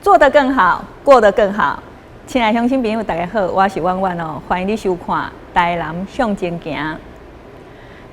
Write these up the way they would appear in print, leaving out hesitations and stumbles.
做得更好，過得更好。親愛鄉親朋友，大家好，我是婉婉哦，歡迎你收看《台南向前行》。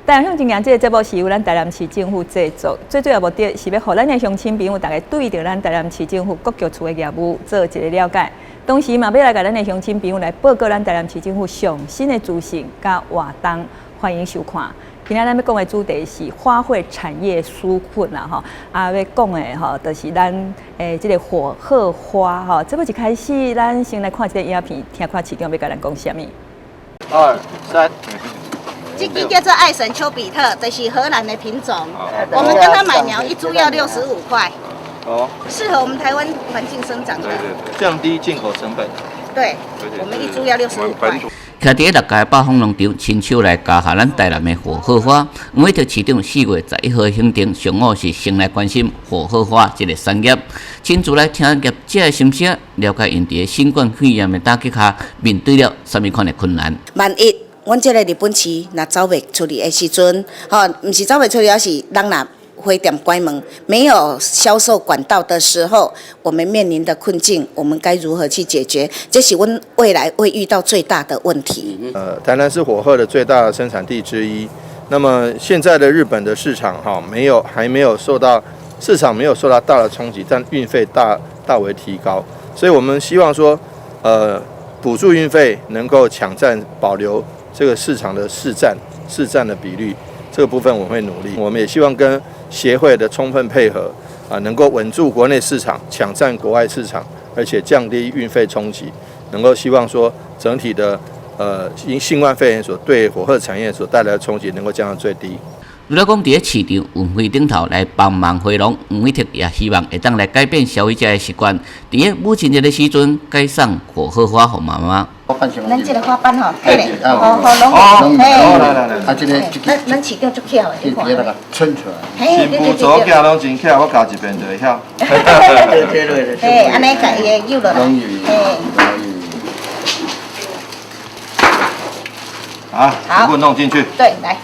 台南向前行這个節目是由咱台南市政府製作，最主要目的是欲予咱的鄉親朋友大家對著咱台南市政府各局處的業務做一个了解，同時嘛欲來共咱的鄉親朋友來報告咱台南市政府上新的資訊佮活動，歡迎收看。今仔咱欲講的主題是花卉產業紓困啦，吼，啊，欲講的吼，就是咱欸這个火鶴花吼。這欲一開始，咱先來看這个影片，聽看市長欲共咱講啥物。二三。這支叫做愛神丘比特，這是荷蘭的品種。我們跟他買苗一株要65塊。哦。適合我們台灣環境生長的。對對對。降低進口成本。對，我們一株要65塊。徛佇六家百豐農場，親手來敆下咱台南的火鶴花。黃偉哲市長4月11號的行程，上午是先來關心火鶴花這个產業，親自來聽業者的心聲，了解𪜶佇新冠肺炎的打擊下，面對著啥物款的困難。萬一阮這个日本市若走袂出去的時陣，吼，毋是走袂出去，而是人若花店關門，沒有銷售管道的時候，我們面臨的困境，我們該如何去解決？這是阮未來會遇到最大的問題。台南是火鶴的最大的生產地之一。那麼現在的日本的市場，哈，沒有，還沒有受到市場沒有受到大的衝擊，但運費大大為提高，所以我們希望說，補助運費能夠搶佔保留這個市場的市佔的比率，這個部分我會努力。我們也希望跟協會的充分配合，啊，能夠穩住國內市場，搶佔國外市場，而且降低運費衝擊，能夠希望說整體的，因新冠肺炎所對火鶴產業所帶來的衝擊能夠降到最低。除了講佇咧市場運費頂頭來幫忙花農，黃偉哲也希望會當來改變消費者的習慣，佇咧母親節的時陣，改送火鶴花予媽媽。咱這个花瓣吼，對咧，好好攏，嘿，啊，這个，咱市長足巧的，你看。春出來。新婦查某囝攏真巧，我教一遍就會曉。嘿，按呢共伊的扭落來，嘿。好，全部弄進去。對，來。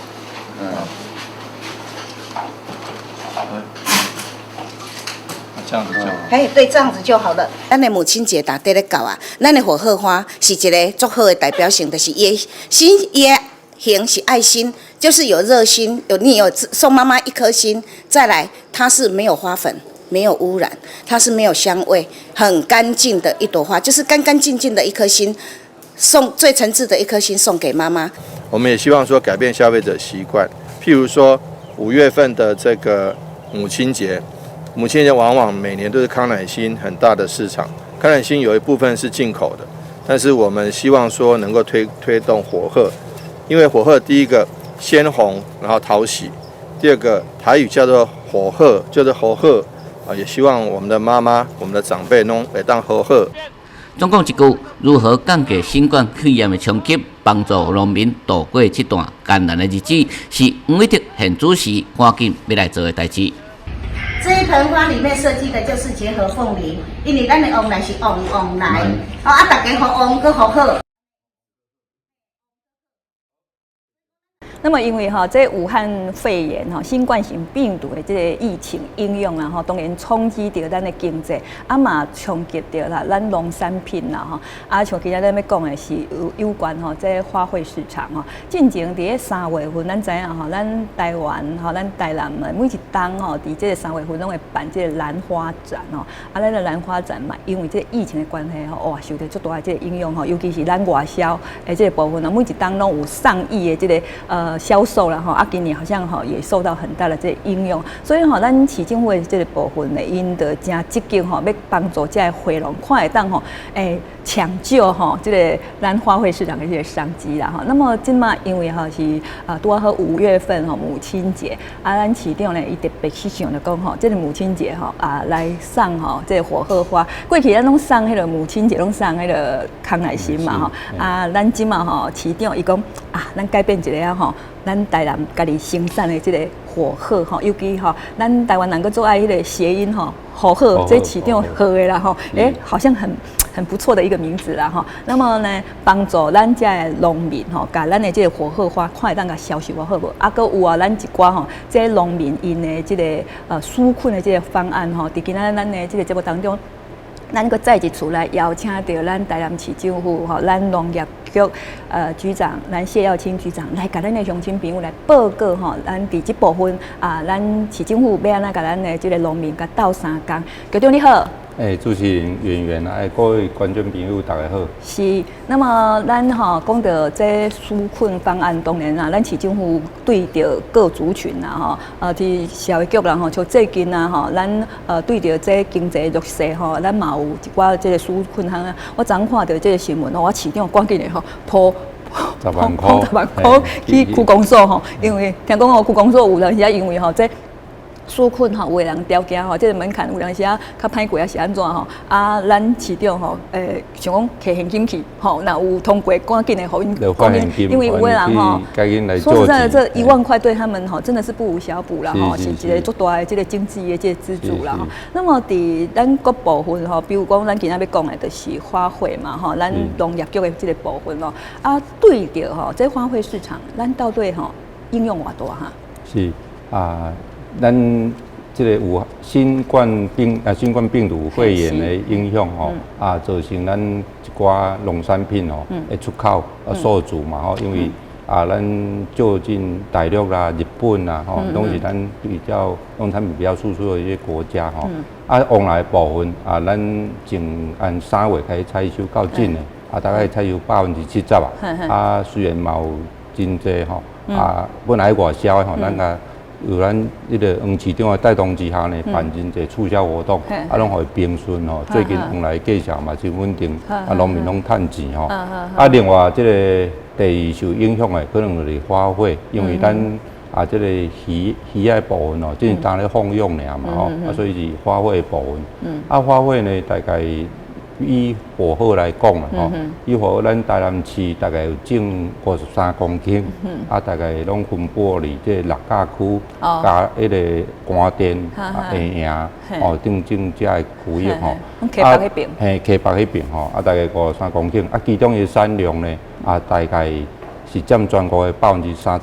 這樣子就，哎，對，這樣子就好了。咱的母親節逐底咧到啊，咱的火鶴花是一个足好的代表性，就是伊的心，伊的形是愛心，就是有熱心，有你有送媽媽一顆心。再來，它是沒有花粉，沒有污染，它是沒有香味，很乾淨的一朵花，就是乾乾淨淨的一顆心，送最誠摯的一顆心送給媽媽。我們也希望說改變消費者習慣，譬如說5月份的這個母親節。母親節往往每年都是康乃馨很大的市場，康乃馨有一部分是進口的，但是我們希望說能夠推動火鶴，因為火鶴第一個鮮紅，然後討喜，第二個台語叫做火鶴，就是火鶴啊，也希望我們的媽媽、我們的長輩攏會當好好。總共一句，如何降低新冠肺炎的衝擊，幫助農民度過這段艱難的日子，是黃偉哲現主時趕緊欲來做的代誌。這一盆花裡面設計的就是結合鳳梨，因為咱的旺來是旺旺來，哦啊，大家予旺閣予好。那麼因為哈，這武漢肺炎哈，新冠型病毒的這个疫情影響啦吼，當然衝擊著咱的經濟，啊嘛衝擊著啦咱農產品啦吼，啊像今仔咱欲講的是有關吼，這花卉市場吼，進前佇咧3月份，咱知影吼，咱台灣吼，咱台南的每一冬吼，佇這个3月份攏會辦這个蘭花展吼，啊，咱的蘭花展嘛，因為這個疫情的關係吼，哇，受著足大的這个影響吼，尤其是咱外銷的這个部分啊，每一冬攏有上億的這个銷售啦吼，啊，今年好像吼也受到很大的這个影響，所以吼，咱市政府的這个部分呢，𪜶就誠積極吼，欲幫助這个花農，看會當吼，欸，搶救吼這个咱花卉市場的這个商機啦吼。那麼這馬因為吼是啊，拄好5月份吼母親節，啊，咱市長呢，伊特別去想著講吼，這个母親節吼啊來送吼這个火鶴花，過去咱攏送彼个母親節攏送彼个康乃馨嘛吼，啊，咱這馬吼市長伊講啊，咱改變一下吼。咱台南家己生產的這个火鶴吼，尤其吼，咱台灣人閣足愛彼个諧音吼，火鶴，這市長賀的啦吼，欸，好像很不錯的一個名字啦吼。那麼呢，幫助咱遮的農民吼，共咱的這個火鶴花看會當共銷售好無？啊，閣有啊，咱一寡吼，這農民𪜶的這个紓困的這个方案吼，佇今仔咱的這个節目當中。咱閣再一次來邀請著咱台南市政府吼，咱農業局局長，咱謝耀清局長來共咱的鄉親朋友來報告吼，咱佇這部分啊，咱市政府欲按怎共咱的這个農民共鬥相共。局長你好。欸，主持人圓圓啊，各位觀眾朋友大家好。是，那麼咱吼講著這紓困方案，當然啦，咱市政府對著各族群啊吼，佇社會局啦吼，像最近啊吼，咱對著這經濟弱勢吼，咱嘛有一寡這个紓困方案。我昨昏看著這个新聞，我市長趕緊的吼，鋪 10萬箍， 10萬箍去區公所吼，因為聽講哦，區公所有當時啊，因為吼這紓困吼，有的人條件吼，這个門檻有當時啊較歹過啊，是按怎吼？啊，咱市長吼，想講提現金去吼，若有通過，趕緊的予𪜶，趕緊，因為有的人吼，說實在的，這1萬塊對他們吼，真的是不無小補啦吼，是一个足大的這个經濟的這个支柱啦吼。那麼佇咱各部分吼，比如講咱今仔欲講的，就是花卉嘛吼，咱農業局的這个部分咯。啊，對著吼，這花卉市場，咱到底吼影響偌大哈？是啊。咱這个有新冠病毒肺炎的影響吼，啊，造成咱一寡農產品吼的出口啊受阻嘛吼，因為啊，咱就近大陸啦、日本啦吼，攏是咱比較農產品比較輸出的一些國家吼。啊，往來部分啊，咱從按3月開始採收到今的，啊，大概採收70%啊。啊，雖然嘛有真濟吼，啊，本來外銷的吼，咱共有咱彼个黃市長的帶動之下呢，辦真濟促銷活動，啊，攏予伊平順吼。最近往來價錢嘛真穩定，啊，農民攏趁錢吼。啊，另外這个第二受影響的可能就是花卉，因為咱啊這个魚仔的部分哦，只是當咧放養爾嘛吼，啊，所以是花卉的部分。啊，花卉呢，大概以火鶴來講啦吼，以火鶴咱台南市大概有種53公頃，啊，大概攏分布佇這六甲區，佮彼个關店、啊下營哦等等遮个區域吼。溪北彼爿。嘿，溪北彼爿吼，啊，大概53公頃，啊，其中的產量呢，啊，大概是佔全國的32.5%，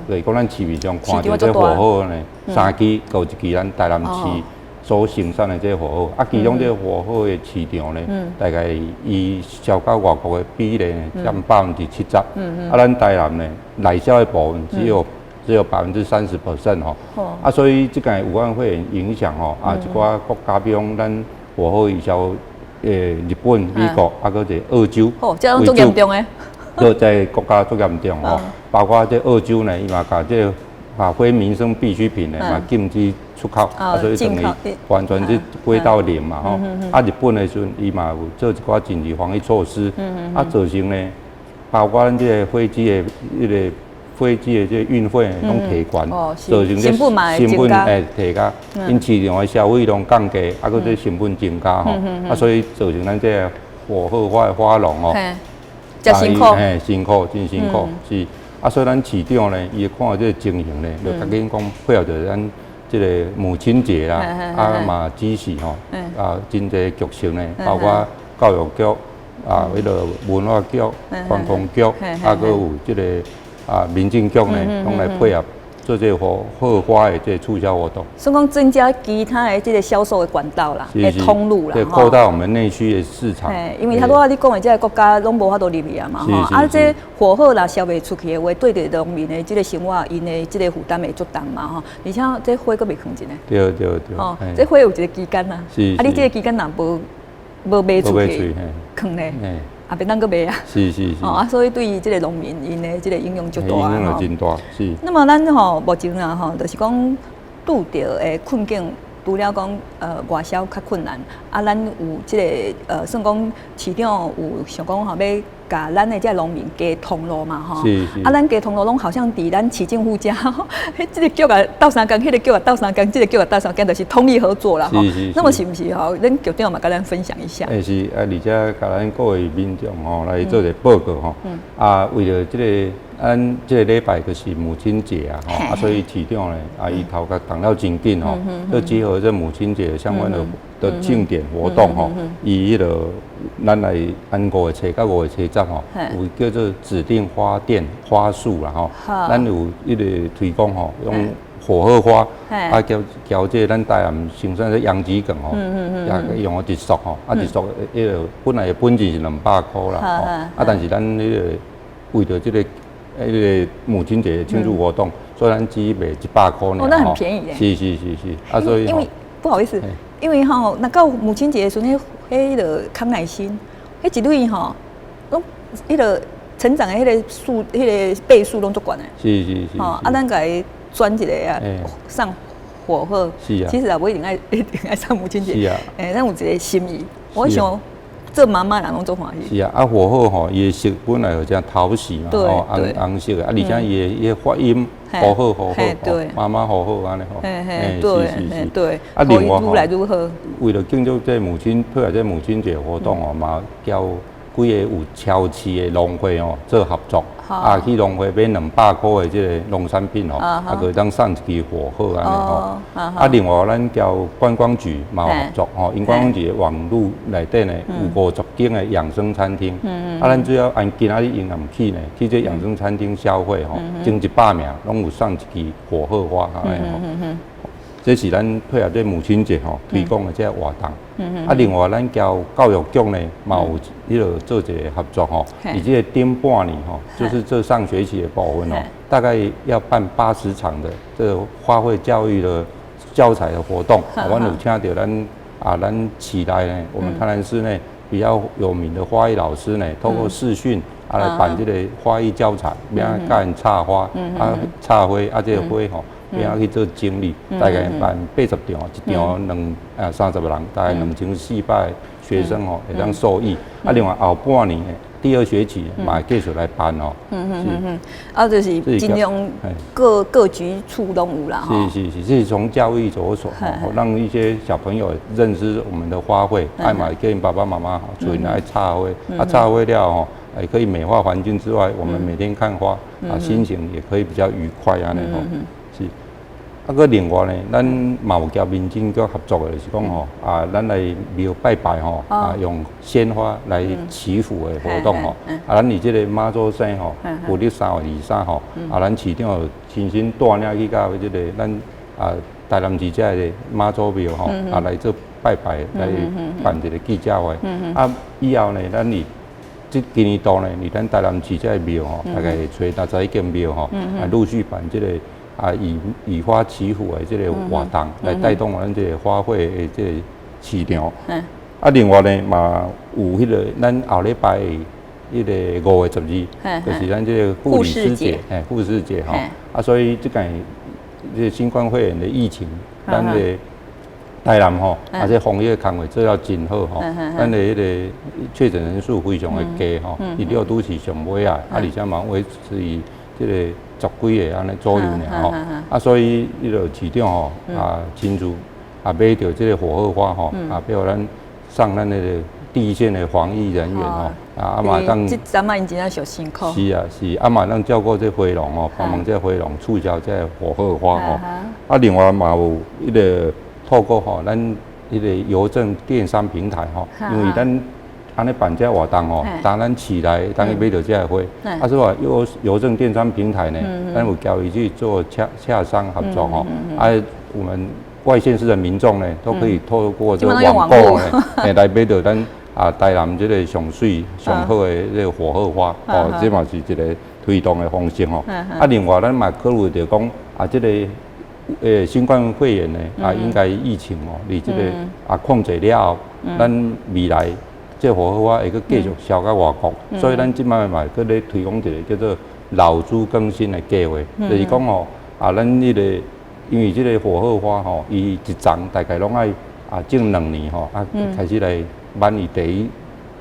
就是講咱市面上看著這火鶴呢，三支閣有一支咱台南市所生產的這個火鶴，啊，其中這個火鶴的市場呢，大概伊銷到外國的比例佔70%，啊，咱台南呢內銷的部分只有30% 吼，啊，所以這個武漢肺炎影響吼，啊，一寡國家比如講咱火鶴伊銷日本、美國，啊，閣一個澳洲，哦，這攏足嚴重的，閣在國家足嚴重吼，包括這澳洲呢，伊嘛共這個啊非民生必需品呢嘛禁止出口，啊，所以等於完全是歸到零嘛吼。啊，日本的時陣，伊嘛有做一寡緊急防疫措施，啊，造成呢，包括咱這个飛機的彼个飛機的這個運費攏提懸，造成這成本會提高，𪜶市場的消費量降低，啊，閣這成本增加吼，啊，所以造成咱這个火鶴花的花農哦，真辛苦，嘿，辛苦，真辛苦，是。啊，所以咱市長呢，伊看著這個情形呢，就趕緊講配合著咱這個母親節啦，啊嘛指示吼，啊真濟局層呢，包括教育局啊，彼个文化局、觀光局，啊，閣有這个啊民政局呢，攏來配合做這個火鶴花的這個促銷活動。所以講增加其他的這个銷售的管道啦，的通路啦，對，擴大我們內需的市場。因為頭拄仔你講的這个國家攏無法度入去啊嘛，吼，啊，這火鶴若銷袂出去的話，對著農民的這个生活，𪜶的這个負擔會足重嘛，吼。而且這花閣袂囥一下。對對對。哦，這花有一个期間啊，啊，你這个期間若無賣出去，囥咧，也袂當閣賣啊。哦啊，所以對於這个農民，𪜶的這个影響足大影響真大，是。那麼咱吼目前啊吼，就是講拄著的困境，除了講外銷較困難，啊，咱有這个算講市長有想講吼，欲共咱的這農民加通路嘛吼。啊，咱加通路攏好像佇咱市政府遮，彼這个局共鬥相共，彼个局共鬥相共，這个局共鬥相共，就是通力合作啦吼。那麼是毋是吼？恁局長嘛，共咱分享一下。欸是啊，而且共咱各位民眾吼來做一個報告吼。啊，為著這个咱這个禮拜就是母親節啊，吼啊，所以市長呢，啊，伊頭殼動了真緊吼，就結合這母親節相關的慶典活動吼，伊彼个咱來按5月初到5月初十吼，有叫做指定花店花束啦吼，咱有彼个推廣吼，用火鹤花，啊，交交這咱台南生產這楊桔梗吼，也用了一束吼，啊一束彼个本來的本錢是200箍啦，吼，啊，但是咱彼个為著這个彼个母親節慶祝活動，所以咱只賣100箍爾。哦，那很便宜耶。是是是是，啊，所以因為不好意思，因為吼，若到母親節的時陣，彼个康乃馨，彼一蕊吼，攏彼个成長的彼个數、彼个倍數攏足懸的。吼，啊，咱共伊轉一个啊，送火鶴。其實也無一定愛一定愛送母親節。咱有一個心意，我想做媽媽人攏足歡喜。是啊，啊火鶴吼，伊的色本來就誠討喜嘛，吼，紅紅色的，啊，而且伊的發音好好好好，媽媽好好按呢吼。是是是，對。啊，另外吼，愈來愈好。為了慶祝這母親配合這母親節活動哦，嘛交幾個有超市的農會哦做合作，啊去農會買200箍的這个農產品哦，啊閣會當送一支火鶴按呢吼。啊，另外咱交觀光局嘛有合作吼，𪜶觀光局的網路內底呢有50間的養生餐廳，啊，咱主要按今仔日𪜶也毋去呢，去這養生餐廳消費吼，前100名攏有送一支火鶴花按呢吼。這是咱配合這母親節吼推廣的這个活動。啊，另外咱交教育局呢，嘛有彼个做一个合作吼，以這个頂半年吼，就是這上學期的部分哦，大概要辦80場的這个花卉教育的教材的活動。阮有請著咱啊，咱市內呢，我們台南市內比較有名的花藝老師呢，透過視訊啊來辦這个花藝教材，欲按怎教𪜶插花，啊插花啊這个花吼，欲按怎去做整理，大概辦80場，一場兩啊30個人，大概2400學生吼會當受益。啊，另外後半年的第二學期嘛會繼續來辦哦。啊，就是盡量各各局處攏有啦。是是是，這是從教育着手，讓一些小朋友認識我們的花卉，愛嘛跟爸爸媽媽出來插花，啊插花了吼，也可以美化環境之外，我們每天看花啊，心情也可以比較愉快按呢吼。是。啊，閣另外呢，咱嘛有佮民政局合作的，就是講吼，啊，咱來廟拜拜吼，啊，用鮮花來祈福的活動吼。啊，咱佇這个媽祖生吼，舊曆3月23吼，啊，咱市長有親身帶領去到這个咱啊台南市這个媽祖廟吼，啊來做拜拜，來辦一个記者會。啊，以後呢，咱佇這今年度呢，佇咱台南市這个廟吼，大概揣61間廟吼，啊，陸續辦這个啊，以以花祈福的這个活動，來帶動咱這个花卉的這个市場。啊，另外呢，嘛有彼个咱後禮拜彼个5月12，就是咱這个護理師節，嘿，護士節吼。啊，所以這擺這个新冠肺炎的疫情，咱的台南吼，啊，這防疫工作做了真好吼，咱的彼个確診人數非常的低吼，佇六都是上尾仔，啊，而且嘛維持佇這个十幾个按呢左右爾吼，啊，所以彼个市長吼啊親自啊買著這个火鶴花吼，啊，予咱送咱那個第一線的防疫人員吼，啊嘛當這陣仔𪜶真正上辛苦。是啊是，啊嘛當照顧這花農吼，幫忙這花農促銷這个火鶴花吼，啊另外嘛有彼个透過吼咱彼個郵政電商平台吼，因為咱按呢辦這个活動吼，當咱市內當去買著這个花，啊所以郵政電商平台呢，咱有交伊去做洽商合作吼，啊我們外縣市的民眾呢，都可以透過這個網購呢，來買著咱啊台南這个上媠上好的這个火鶴花，哦，這嘛是一个推動的方式吼。啊，另外咱嘛考慮著講啊，這个新冠肺炎呢，啊，應該疫情哦，佇這个啊控制了後，咱未來這火鶴花會閣繼續銷到外國，所以咱這擺嘛閣咧推廣一个叫做老株更新的計劃，就是講吼啊，咱彼个因為這个火鶴花吼，伊一叢大概攏愛啊種2年吼，啊開始來挽伊第一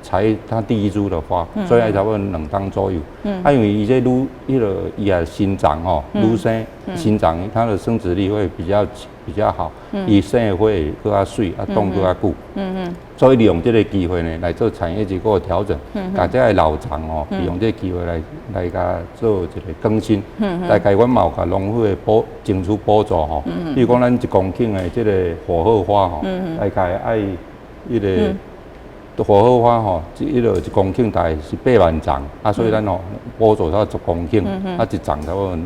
採它第一株的花，所以愛差不多2冬左右。啊，因為伊這愈彼个伊也新叢吼，愈生新叢，它的生殖力會比較好，伊生的花會閣較媠，啊擋閣較久。所以利用這个機會呢，來做產業結構的調整，共這个老叢吼，利用這个機會來共做一个更新。大概阮嘛有共農夫的補爭取補助吼，比如講咱1公頃的這个火鶴花吼，大概愛彼个火鶴花吼，彼个1公頃大概是8萬叢，啊，所以咱吼補助到10公頃，啊，一叢差不多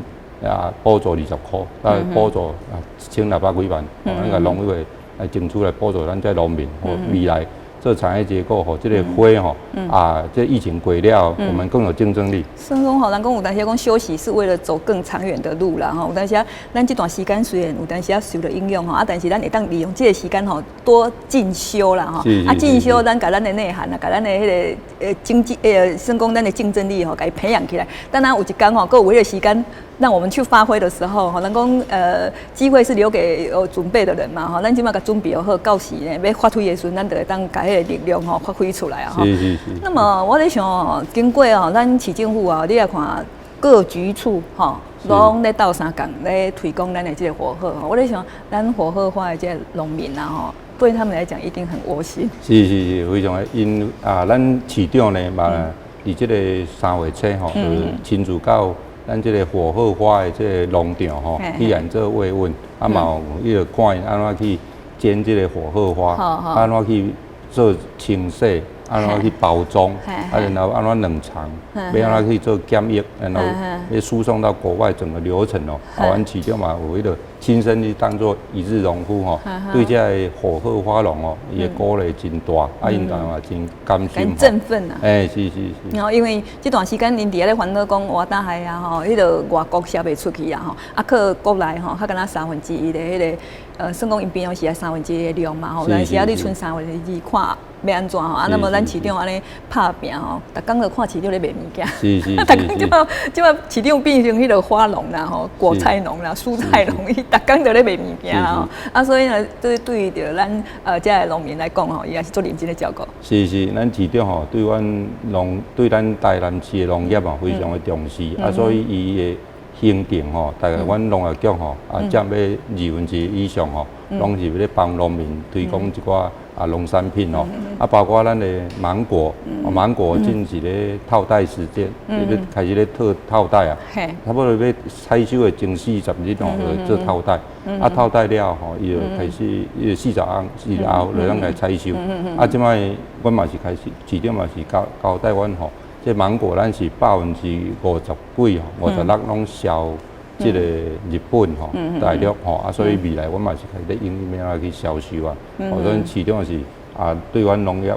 啊補助20箍，啊補助啊1600幾萬，咱共農委會來爭取來補助咱這農民，予未來做產業結構，予這个花吼啊，這疫情過了，我們更有競爭力。算講吼，人講有當時講休息是為了走更長遠的路啦吼。有當時咱這段時間雖然有當時受著影響吼，啊，但是咱會當利用這个時間吼多進修啦吼。啊，進修咱共咱的內涵啊，共咱的彼个經濟算講咱的競爭力吼，共伊培養起來。當然有一天吼，閣有彼个時間讓我們去發揮的時候，吼，人講機會是留給有準備的人嘛吼。咱這擺共準備好，到時呢欲發揮的時陣，咱就會當共彼个力量吼發揮出來啊。是是是。那麼我咧想哦，經過哦，咱市政府啊，你來看各局處吼，攏咧鬥相共咧推廣咱的這个火鶴吼。我咧想，咱火鶴花的這个農民啊吼，對他們來講一定很窩心。是是是，非常的，𪜶啊，咱市長呢嘛，佇這个3月初吼，就親自到咱這个火鶴花的這个農場吼，去按做慰問，啊嘛有彼个看𪜶按怎去剪這个火鶴花，按怎去做清洗，按怎去包裝，啊然後按怎冷藏，欲按怎去做檢疫，然後欲輸送到國外整個流程哦。啊，阮市長嘛有彼个親身去當做一日農夫吼，對這个火鶴花農哦，伊的鼓勵真大，啊，𪜶嘛真甘心。很振奮啊！欸，是是是。然後因為這段時間𪜶佇遐咧煩惱講，活大海啊吼，彼个外國銷袂出去啊吼，啊，去國內吼，較敢若1/3的彼个，算講𪜶平常時愛1/3的量嘛吼，但是啊，你賰2/3看欲按怎吼？啊，那麼咱市長按呢拍拚吼，逐工就看市長咧賣物件。逐工這擺這擺市長變成彼个花農啦吼，果菜農啦、蔬菜農，伊逐工就咧賣物件吼。啊，所以呢，這對著咱這个農民來講吼，伊也是足認真咧照顧。是是，咱市長吼對阮農對咱台南市的農業哦非常的重視，啊，所以伊的行程吼，大概阮農業局吼啊佔欲1/2以上吼，攏是咧幫農民推廣一寡啊農產品哦，啊包括咱的芒果，芒果進是咧套袋時間，咧開始咧套套袋啊，差不多欲採收的前40日哦，就做套袋，啊套袋了吼，伊就開始伊40盎以後就通來採收，啊這擺阮嘛是開始，市長嘛是交交代阮吼，這芒果咱是50%幾吼，56攏銷這个日本吼、大陸吼，啊，所以未來阮嘛是開始咧應欲按怎去銷售啊。哦，所以市長是啊，對阮農業，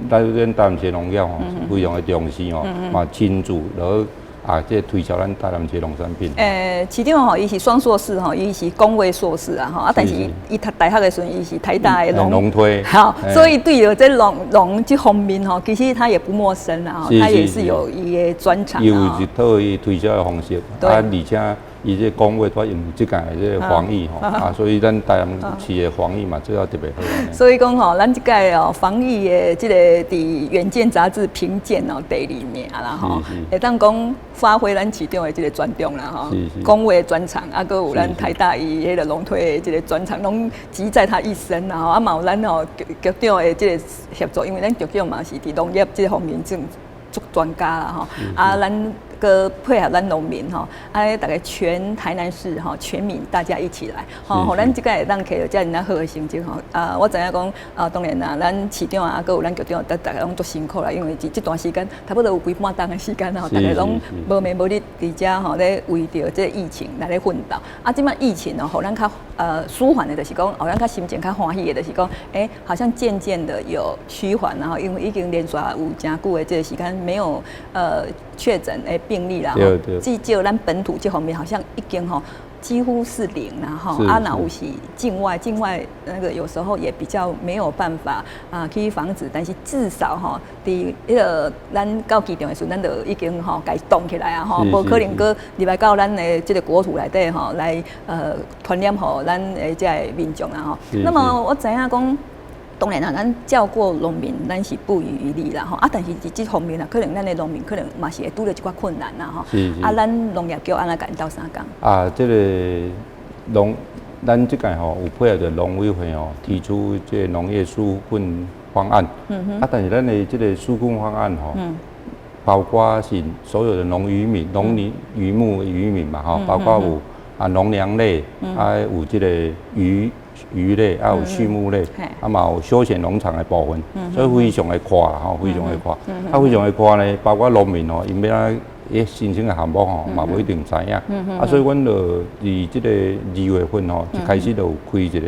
咱台南市農業吼，非常的重視吼，嘛親自落啊，這推銷咱台南市農產品。市長吼，伊是雙碩士吼，伊是工衛碩士啊吼，啊，但是伊讀大學的時陣，伊是台大的農農推，好，所以對著這農農這方面吼，其實他也不陌生啊，他也是有伊的專長。有一套伊推銷的方式，啊，而且伊這工衛都用這屆的這个防疫吼，啊，所以咱台南市的防疫嘛做得特別好。所以講吼，咱這屆哦防疫的這个佇《遠見》雜誌評鑑哦第二名啦吼，會當講發揮咱市長的這个專長啦吼，工衛專長，啊，閣有咱台大伊彼个農推的這个專長，攏集在他一身啦吼，啊嘛有咱吼局局長的這个協助，因為咱局長嘛是佇農業這方面正足專家啦吼，啊，咱閣配合咱農民吼，啊，逐家全台南市吼，全民大家一起來，吼，予咱這屆會當摕著遮爾仔好的成績吼，啊，我知影講啊，當然啦，咱市長啊，閣有咱局長，逐逐家攏足辛苦啦，因為佇這段時間差不多有規半冬的時間吼，逐家攏無眠無日佇遮吼咧為著這疫情來咧奮鬥。啊，這擺疫情哦，予咱較舒緩的，就是講，予咱較心情較歡喜的，就是講，欸，好像漸漸的有趨緩，然後因為已經連續有誠久的這個時間沒有確診的病例啦，至少咱本土這方面好像已經吼幾乎是零啦吼，啊，若有是境外，境外那個有時候也比較沒有辦法啊去防止，但是至少吼，佇彼個咱到機場的時陣，咱就已經吼共伊擋起來啊吼，無可能閣入來到咱的這個國土內底吼來傳染予咱的這個民眾啊吼。那麼我知影講，當然啦，咱照顧農民，咱是不遺餘力啦吼。啊，但是佇這方面啊，可能咱的農民可能嘛是會拄著一寡困難啦吼。啊，咱農業局按怎共𪜶鬥相共？啊，這個農，咱這屆吼有配合著農委會吼提出這個農業紓困方案。啊，但是咱的這個紓困方案吼，包括是所有的農漁民、農林漁牧漁民嘛吼，包括有啊農糧類，啊有這個魚類，啊有畜牧類，啊嘛有休閒農場的部分，所以非常的闊吼，非常的闊。啊，非常的闊呢，包括農民吼，𪜶欲按怎伊申請的項目吼，嘛無一定知影。啊，所以阮就佇這個2月份吼，一開始就有開一個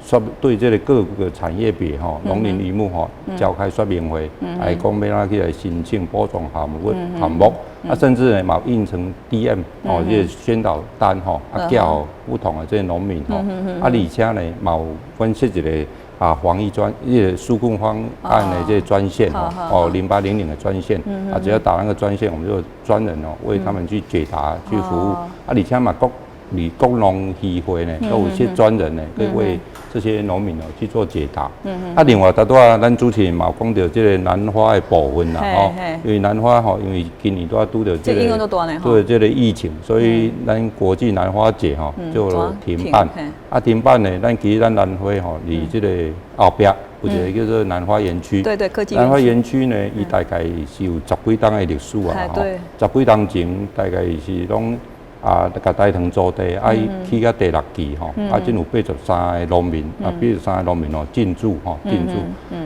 說對這個各個產業別吼，農林漁牧吼，召開說明會，來講欲按怎去來申請補助項目，啊，甚至呢嘛印成 DM 哦，這個宣導單吼，啊，寄予不同的這個農民吼，啊，而且呢嘛有阮設一個啊，防疫專，彼個紓困方案的這個專線吼，哦，0800的專線，啊，只要打那個專線，我們就專人哦為他們去解答、去服務。啊，而且嘛各里各農協會呢，都有些專人呢，可以為這些農民哦去做解答。啊，另外，拄仔咱主持人嘛有講著這個蘭花的部分啦，吼，因為蘭花吼，因為今年拄仔拄著這個，對這個疫情，所以咱國際蘭花節吼就停辦。啊，停辦呢，咱其實咱蘭花吼，佇這個後壁有一個叫做蘭花園區。對對，科技。蘭花園區呢，伊大概是有十幾冬的歷史啊，吼，十幾冬前大概是攏啊，共大藤租地，啊，伊起到第六期吼，啊，這有83個農民，啊，83個農民哦進駐吼，進駐，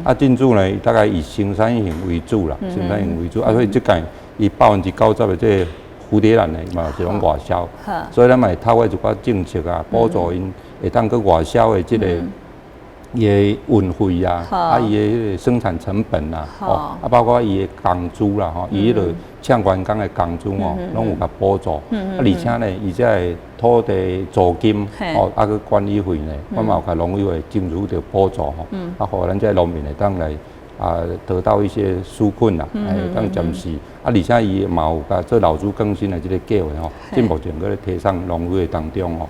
啊，進駐呢，大概以生產型為主啦，生產型為主，啊，所以這屆伊90%的這個蝴蝶蘭呢，嘛是攏外銷，所以咱嘛會透過一寡政策啊，補助𪜶會當閣外銷的這個伊的運費啊，啊，伊的彼個生產成本啊，哦，啊，包括伊的工資啦，吼，伊彼個請員工的工資哦，攏有共補助。啊，而且呢，伊這個土地租金，哦，啊，閣管理費呢，我嘛有共農委會爭取著補助吼，啊，予咱這農民會當來啊得到一些紓困啦，會當暫時。啊，而且伊嘛有共做老株更新的這個計劃吼，這目前閣咧提上農委會當中吼。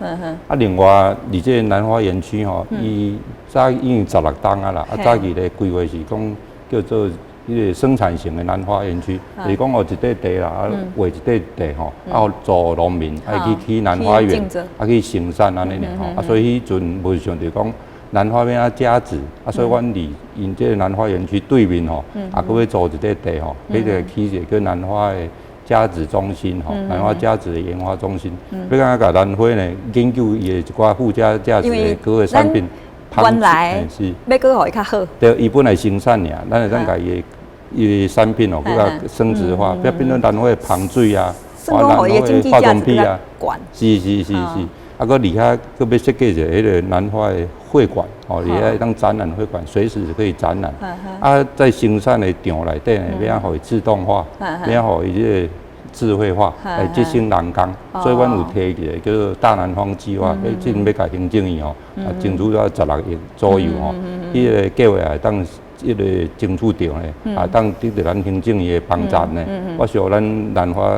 啊，另外，佇這個蘭花園區吼，伊早已經16冬啊啦，啊，早期咧規劃是講叫做彼個生產型的蘭花園區，就是講哦一塊地啦，啊劃一塊地吼，啊予租農民愛去起蘭花園，啊去生產按呢爾吼，啊所以彼陣無想著講蘭花欲按怎加值，啊所以阮佇𪜶這個蘭花園區對面吼，啊閣欲租一塊地吼，彼個起一個叫蘭花的加值中心吼，蘭花加值的研發中心，欲按怎共蘭花呢研究伊的一寡附加價值的各個產品。原來欲閣予伊較好。對，伊本來生產爾，咱會當共伊的伊的產品哦，閣共升值化，變變做蘭花的芳水啊，蘭花的化妝品啊，是是是是，啊，閣佇遐閣欲設計一個彼個蘭花的會館，哦，佇遐會當展覽會館，隨時可以展覽。啊，在生產的場內底呢，欲按怎予伊自動化，欲按怎予伊這個智慧化，來節省人工。所以阮有提一個叫做大南方計劃，欲進欲共行政院吼，啊，爭取到16億左右吼，彼個計劃會當彼個爭取著呢，啊，當得著咱行政院的幫贊呢。我想咱蘭花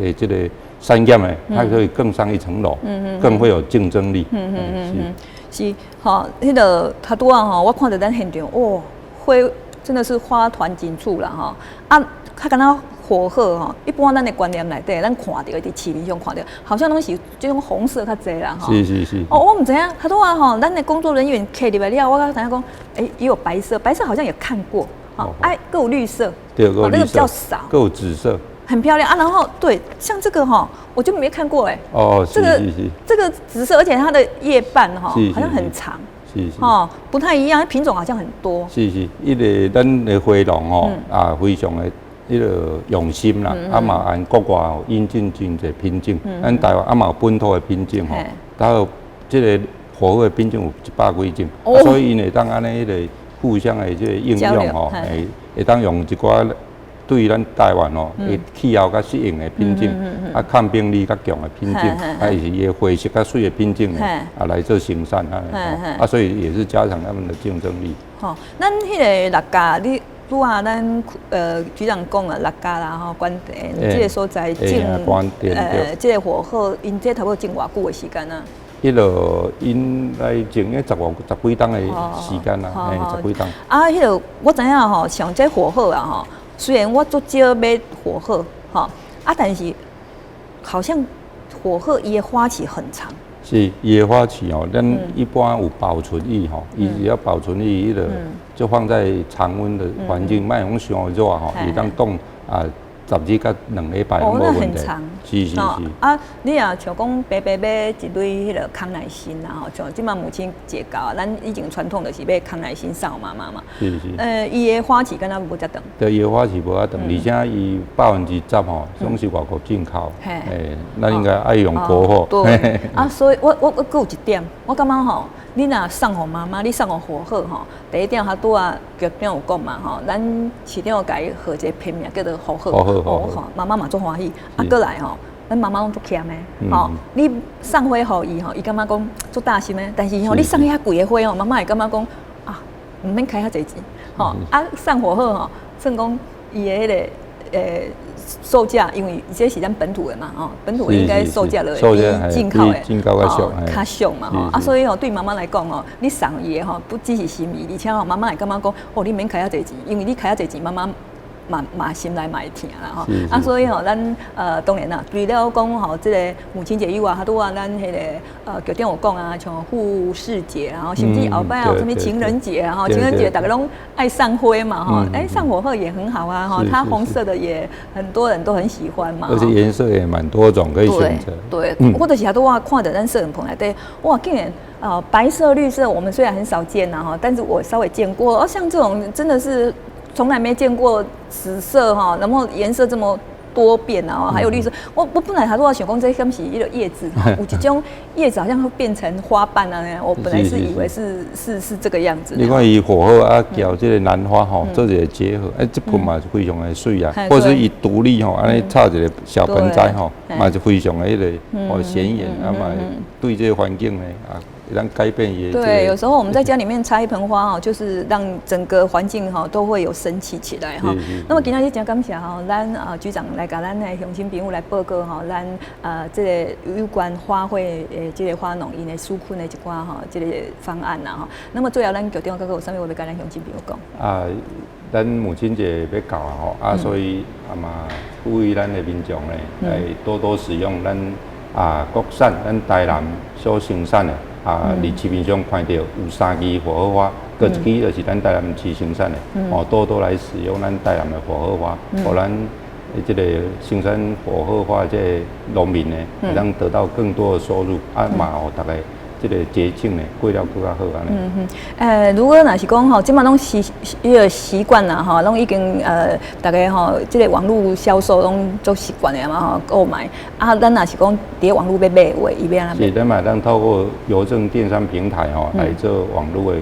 的這個產業呢，它可以更上一層樓，更會有競爭力。是，是吼，彼個頭拄仔吼，我看著咱現場，哇，花真的是花團錦簇啦吼，啊，較敢若火鶴吼，一般咱的觀念內底，咱看著佇市面上看著，好像攏是這種紅色較濟啦吼。是是是。哦，我毋知影，頭拄仔吼，咱的工作人員提入來了，我才知影講，欸，也有白色，白色好像也看過，吼，哎，閣有綠色，對，閣有綠色，那個比較少，閣有紫色，很漂亮啊。然後對，像這個吼，我就沒看過哎。哦，這個這個紫色，而且它的葉瓣哈，好像很長。是是。哦，不太一樣，品種好像很多。是是，彼個咱的花農吼，啊，非常的彼個用心啦，啊嘛按國外引進真濟品種，咱台灣啊嘛有本土的品種吼，還有這個火鶴的品種有100幾種，所以𪜶會當按呢彼個互相的這個應用吼，會當用一寡對咱台灣吼，伊氣候較適應的品種，啊抗病力較強的品種，啊是伊的花色較媠的品種啊來做生產啊，啊所以也是加強他們的競爭力。吼，咱彼個六甲你拄仔咱局長講啊，六甲啦吼，關田這個所在種這個火鶴，𪜶這差不多種偌久的時間啊？彼個𪜶來種咧十五十幾冬的時間啊，嘿，十幾冬。啊，彼個我知影吼，像這火鶴啊吼，雖然我足少買火鶴，吼，啊，但是好像火鶴伊的花期很長。是，伊的花期哦，咱一般有保存液吼，伊只要保存液，彼個就放在常溫的環境，莫講傷熱吼，會當凍啊。10日到2禮拜攏無問題。是是是。啊，你若像講白白買一蕊彼个康乃馨啊吼，像這馬母親節到，咱以前傳統就是買康乃馨送媽媽嘛。是是。伊的花期敢若無遮長。對，伊的花期無遐長，而且伊10%吼，攏是外國進口。嘿。咱應該愛用國貨。對。啊，所以我閣有一點，我感覺吼，你若送予媽媽，你送予火鶴吼，第一點較拄仔局長有講嘛吼，咱市長共伊號一個片名叫做火鶴，吼，媽媽嘛足歡喜。啊，閣來吼，咱媽媽攏足儉的，吼，你送花予伊吼，伊感覺講足大心的，但是吼，你送遐貴的花吼，媽媽會感覺講啊，毋免開遐濟錢，吼，啊，送火鶴吼，算講伊的彼个售價，因為這是咱本土的嘛，吼，本土的應該售價就會比進口的較俗嘛，吼，啊，所以吼，對媽媽來講吼，你送伊的吼，不只是心意，而且吼，媽媽會感覺講，哦，你免開遐濟錢，因為你開遐濟錢，媽媽嘛嘛心內嘛會疼啦吼。啊，所以吼，咱當然啦，除了講吼，這個母親節以外，較拄仔咱彼个局長有講啊，像護士節啊，甚至後擺有啥物情人節啊，吼，情人節逐家攏愛送花嘛，吼，欸，送火鶴也很好啊，吼，它紅色的也很多人都很喜歡嘛，而且顏色也蠻多種可以選擇。對，或者是較拄仔看著咱攝影棚內底，哇，竟然白色、綠色，我們雖然很少見吶，哈，但是我稍微見過，哦，像這種真的是從來沒見過紫色哈，然後顏色這麼多變啊，還有綠色。我本來還說想講這敢是彼个葉子，有一種葉子好像會變成花瓣啊。我本來是以為是這個樣子。你看伊火鶴啊，交這個蘭花吼，做一個結合，欸，這盆嘛是非常的媠啊，或者是伊獨立吼，按呢插一個小盆栽吼，嘛是非常的彼个哦顯眼啊嘛，對這個環境呢啊。讓改變也對，有時候我們在家裡面插一盆花哦，就是讓整個環境哈都會有生氣起來哈。那麼今仔日真感謝哈，咱啊局長來共咱的鄉親朋友來報告哈，咱這個有關花卉的這個花農𪜶的紓困的一寡哈這個方案啦哈。那麼最後咱局長閣有啥物話欲共咱鄉親朋友講？啊，咱母親節欲到啊吼，啊所以啊嘛呼籲咱的民眾呢，來多多使用咱啊國產咱台南所生產的。啊，佇市面上看著有三支火鶴花，閣一支就是咱台南市生產的，哦，多多來使用咱台南的火鶴花，予咱這個生產火鶴花這個農民呢，會當得到更多的收入，啊嘛，予逐家這個節慶呢過了閣較好按呢。嗯哼，如果若是講吼，這馬攏習彼个習慣啦吼，攏已經逐家吼，這個網路銷售攏足習慣的嘛吼，購買啊，咱若是講佇網路欲買的話，伊欲按怎買？是，咱嘛會當透過郵政電商平台吼來做網路的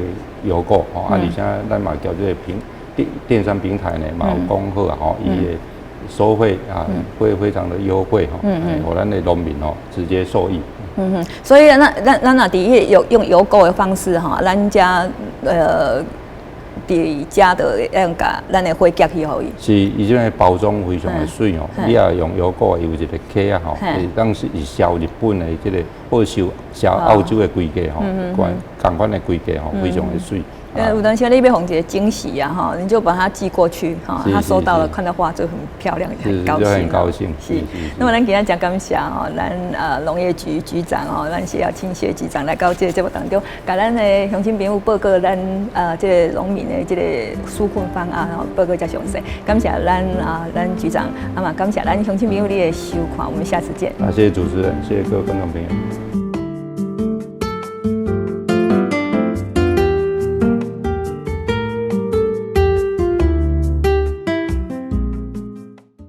郵購吼，啊，而且咱嘛交這個平電電商平台呢嘛有講好啊吼，伊的收費啊會非常的優惠吼，予咱的農民吼直接受益。嗯哼，所以咱若佇彼個用郵購的方式吼，咱遮佇遮就會用共咱的花寄去予伊。是，伊這個包裝非常的媠哦，你若用郵購，伊有一個盒仔吼，是當時是銷日本的這個或銷銷澳洲的規格吼，仝款的規格吼，非常的媠。有當時你欲予一個驚喜呀，哈，你就把它寄過去，哈，他收到了，看到花就很漂亮，很高興，很高興。是，那麼咱今仔真感謝吼，咱農業局局長吼，咱謝耀慶謝局長來到這個節目當中，共咱的鄉親朋友報告咱這個農民的這個紓困方案吼，報告遮詳細。感謝咱啊，咱局長，啊嘛感謝咱鄉親朋友你的收看，我們下次見。啊，謝謝主持人，謝謝各位觀眾朋友。